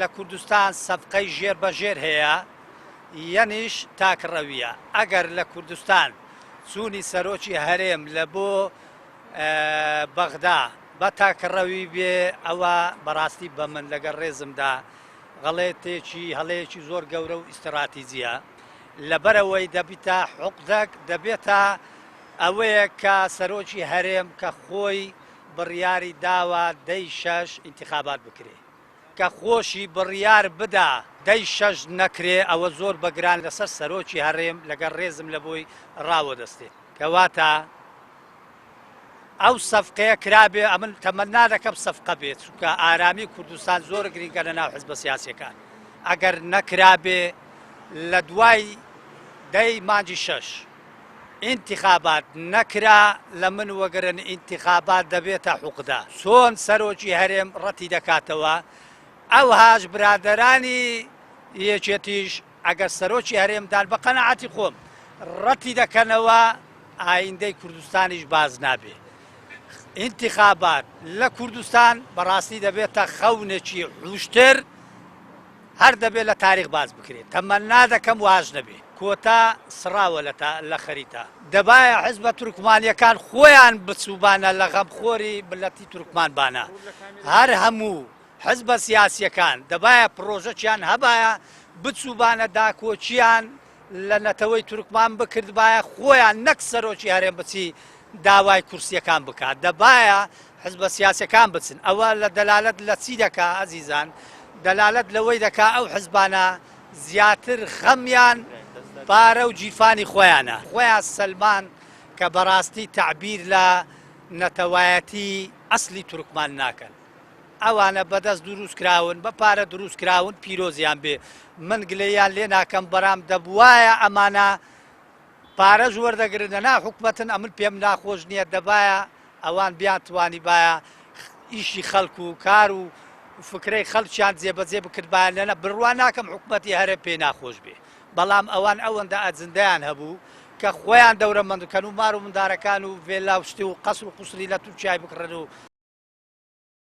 لە کوردستان سەفقەی ژێر بە ژێر هەیە یەنیش تاکڕەویە. ئەگەر لە کوردستان چوونی سەرۆکی هەرێم لە بۆ بەغدا بە تاکڕەوی بێ ئەوە بەڕاستی بە من لەگەڵ ڕێزمدا غەڵێتێکی هەڵەیەکی زۆر گەورە و ئیستڕاتیجیە لەبەرئەوەی دەبیتە حوقدەک دەبێتە ئەوەیە کە سەرۆکی هەرێم کە خۆی بڕیاری داوە دەی شەش ئینتخابات بکرێ کە خۆشی بڕیار بدا دەی شەش نەکرێ ئەوە زۆر بەگران لەسەر سەرۆکی هەرێم لەگەڵ ڕێزم لەبۆی ڕاوەدەستێ کەواتە ئەو سەفقەیە کرابێ ئەمن تەمەنا دەکەم سەفقە بێت چونکە ئارامی کوردستان زۆر گرینگە لە ناو حزبە سیاسیەکان ئەگەر نەکرابێ لە دوای دەی مانگی شەش ئینتخابات نەکرا لە من وەگرن ئینتخابات دەبێتە حوقدە چۆن سەرۆکی هەرێم ڕەتی دەکاتەوە ئەوهاش برادەرانی یەکێتیش ئەگەر سەرۆکی هەرێم دان بە قەناعەتی خۆم ڕەتی دەکەنەوە ئایندەی کوردستانیش باز نابێ. ئینتخابات لە کوردستان بەڕاستی دەبێتە خەونێکی حوشتر هەر دەبێت لە تاریخ باز بکرێت تەمەنا دەکەم واش نەبێ کۆتا سڕاوە لە تا لە خەریتە دەبایە حزبە تورکمانیەکان خۆیان بچوبانە لە غەمخۆری ملەتی تورکمان بانە هەر هەموو حزبە سیاسیەکان دەبایە پڕۆژەکیان هەبایە بچوبانە داکۆکیان لە نەتەوەی تورکمان بکردبایە خۆیان نەک سەرۆکی هەرێم بچی داوای کورسیەکان بکات دەبایە حزبە سیاسەکان بچن ئەوە لە دەلالەت لە چی دەکا ئەزیزان دەلالەت لەوەی دەکا ئەو حزبانە زیاتر خەمیان پارە و گیرفانی خۆیانە خۆیان سەلمان کە بەڕاستی تەعبیر لە نەتەوایەتی ئەسلی تورکمان ناکەن. ئەوانە بەدەست دروست کراون بە پارە دروست کراون پیرۆزیان بێ من گلەییان لێ ناکەم بەرام دەبوایە ئەمانە پارەش وەردەگرن لەنا حکومەتن ئەمن پێم ناخۆش نییە دەبایە ئەوان بیان توانیبایە ئیشی خەڵک و کار و فکرەی خەڵکیان جێبەجێ بکردبایە لەنە بڕوا ناکەم حکومەتی هەرێم پێی ناخۆش بێ بەڵام ئەوان ئەوەندە ئەجندەیان هەبوو کە خۆیان دەورەمەند بکەن و مار و مندارەکان و ڤێلا و شتی و قەسر و قوسری لە تورکیای بکڕن و.